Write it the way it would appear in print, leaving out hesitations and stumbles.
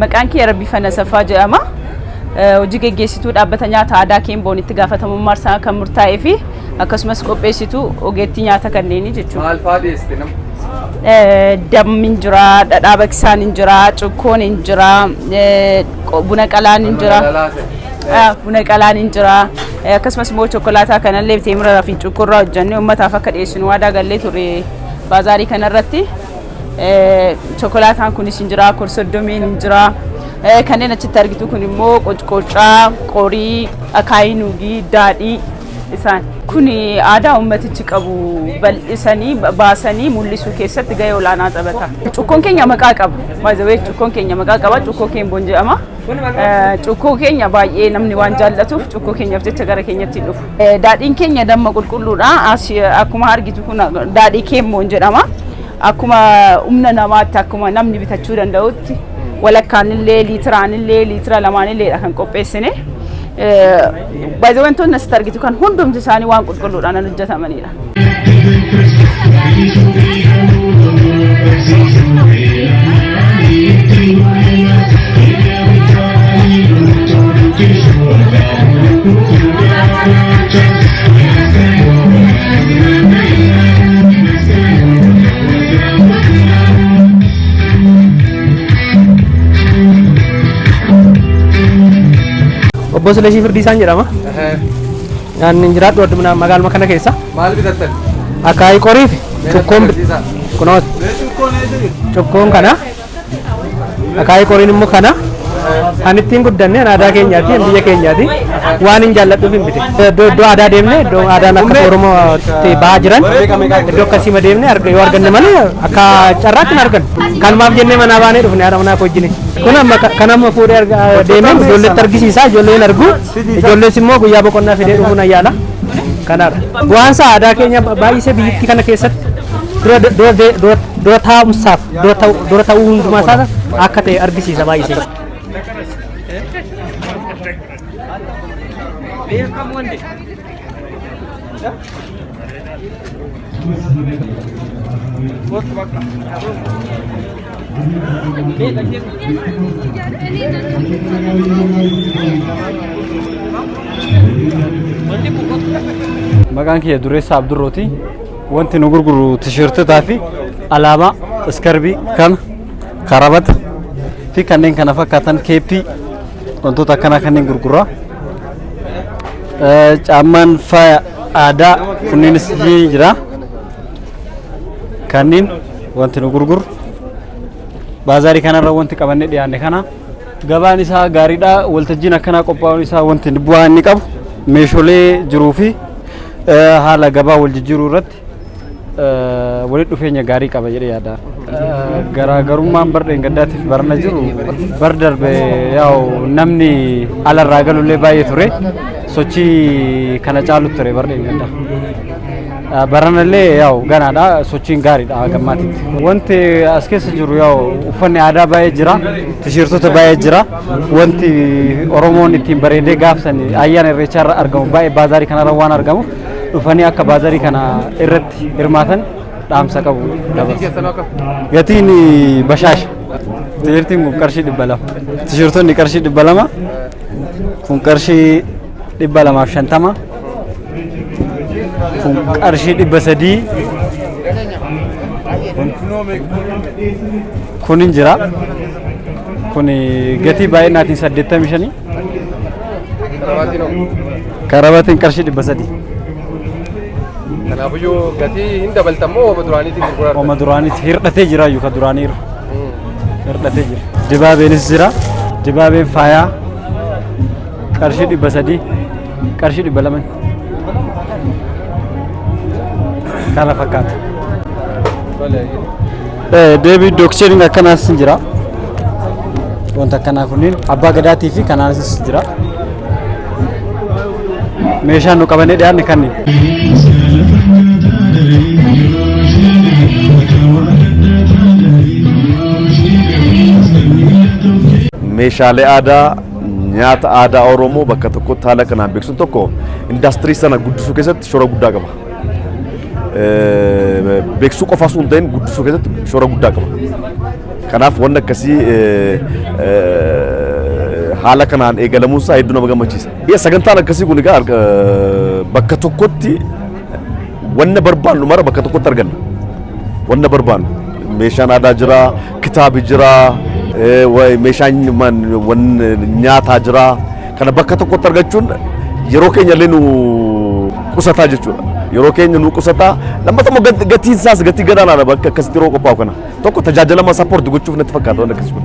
Maqaan kee Rabbii Fanasaffaa jedhama. Hojii geggeessituu dhaabbata nyaata aadaa Keemboon itti gaafatamummaa isaa kan murtaa'ee fi akkasumas qopheessituu ogeettii nyaata kanneenii jechuudha. Maal fa'aa dhiyeessite nama? Dammi hin jira, dhadhaa baqsaan hin jira, cukkoon hin jira, buna qalaan hin jira. Buna qalaan hin jira. Akkasumas immoo chokkolaataa kanallee teemira fi cukkurraa hojjennee uummataaf akka dhiyeessinu waadaa gallee turre baazaarii kanarratti. Chokkolaataan kunis hin jira, korsoddomiin hin jira. Kanneen achitti argitu kun immoo qocqocaa, qorii, akaayii nuugii, daadhii isaan. Kun aadaa uummatichi qabu bal'isanii baasanii mul'isuu keessatti gahee olaanaa taphata. Cukkoon keenya maqaa qaba. Baay'ee cukkoon keenya maqaa qaba. Cukkoo keemboon jedhama. Cukkoo keenya baay'ee namni waan jaallatuuf cukkoo keenyaaf jecha gara keenyatti hin dhufu. Daadhiin keenya damma qulqulluudha. Akkuma argitu kun daadhii keemboon jedhama. Akkuma humna namaatti akkuma namni bitachuu danda'utti walakkaan illee liitiraan illee liitira lamaan illeedha kan qopheessine. Baay'ee wantoonni asitti argitu kan hundumti isaanii waan qulqulluudhaan kan hojjetamanidha. Obbo Silashii Firdiisaan jedhama. Nyaanni hin jiraadhu addumna magaaluma kana keessa. Maal bitattan? Akaayii qorii fi cukkoon kunoo cukkoon kana akaayii qoriin immoo kana kan ittiin guddanne aadaa keenyaati biyya keenyaati waan hin jaalladhuuf hin bite. Iddoo iddoo aadaa deemne iddoo aadaan akka Oromootti bahaa jiran iddoo akkasii ma deemne yoo arganne malee akka carraatti hin argannu. Kanumaaf jennee manaa baanee dhufne haadha manaa koo wajjin. Kun amma kan amma fuudhee deemee ijoolleetti argisiisa ijoolleen argu ijoollees immoo guyyaa boqonnaa fidee dhufuun ayyaana kanaadha. Bu'aan isaa aadaa keenya baay'isee biyyattii kana keessatti dura taa'umsaaf dura ta'uu hundumaa isaa akka ta'e argisiisa baay'isee. Maqaan kiyya Dureessaa Abdurrooti. Wanti nu gurguru tisheertotaa fi alaabaa, iskarbii, kana, karabata fi kanneen kana fakkaatan keeppii wantoota akkanaa kanneen gurgurra. Caammaan faaya aadaa kunneenis ni jira. Kanneen wanti nu gurguru baazaarii kanarra wanti qabannee dhiyaanne kana gabaan isaa gaariidha. Waltajjiin akkanaa qophaa'uun isaa wanti bu'aa inni qabu meeshaalee jiruu fi haala gabaa wal jijjiiruu irratti walitti dhufeenya gaarii qaba jedhee yaada. Garaagarummaan bar dheengaddaatiif barana jiru bar darbe yaa'u namni alarraa galullee baay'ee ture sochii kana caalu ture bar dheengaddaa. Baranallee yaa'u ganaadha sochiin gaariidha gammaatitti. Wanti as keessa jiru yaa'u uffanni aadaa baay'ee jira tisheertota baay'ee jira wanti Oromoon ittiin bareedee gaafsan ayyaana irreechaa irra argamu baay'ee baazaarii kanarra waan argamuuf dhufanii akka baazarii kana irratti hirmaatan dhaamsa qabu dabarsa. Gatiin bashaasha. Tisheertiin kun qarshii 200. Tisheertonni qarshii 200. Kun qarshii 250. Kun qarshii 300. Kun hin jira. Kun gatii baay'inaatiin 85. Karabatiin qarshii 300. Kanaafiyyuu gatii hin dabaltammoo oma duraaniitiin gurguraa. Oma duraaniiti hir'atee jira iyyuu ka duraanii irra. Hir'atee jira. Dibaabeenis jira. Dibaabeen faayaa qarshii 300 qarshii 200. Kana fakkaata. Deebii dookcheriin akkanaas hin jira. Wanta akkanaa kunniin abbaa gadaatii fi kanaanis jira. Meeshaan nu qabannee dhiyaanne kanneen. Meeshaalee aadaa, nyaata aadaa Oromoo bakka tokkotti haala kanaan beeksisuun tokko indaastirii sana guddisuu keessatti shoora guddaa qaba. Beeksisuu qofa osoo hin ta'in guddisuu keessatti shoora guddaa qaba. Kanaaf wanni akkasii haala kanaan eegalamuun isaa hedduu nama gammachiisa. Sagantaan akkasii kun egaa bakka tokkotti wanna barbaannu mara bakka tokkotti arganna. Wanna barbaannu meeshaan aadaa jira, kitaabi jira, meeshaan nyaataa jira. Kana bakka tokkotti argachuun yeroo keenya illee nu qusataa jechuudha. Yeroo keenya nu qusataa. Lammataa immoo gatiin isaas gatii gadaanaadha bakka akkasitti yeroo qophaa'u kana. Tokko tajaajilama support gochuuf natti fakkaata waan akkasii kun.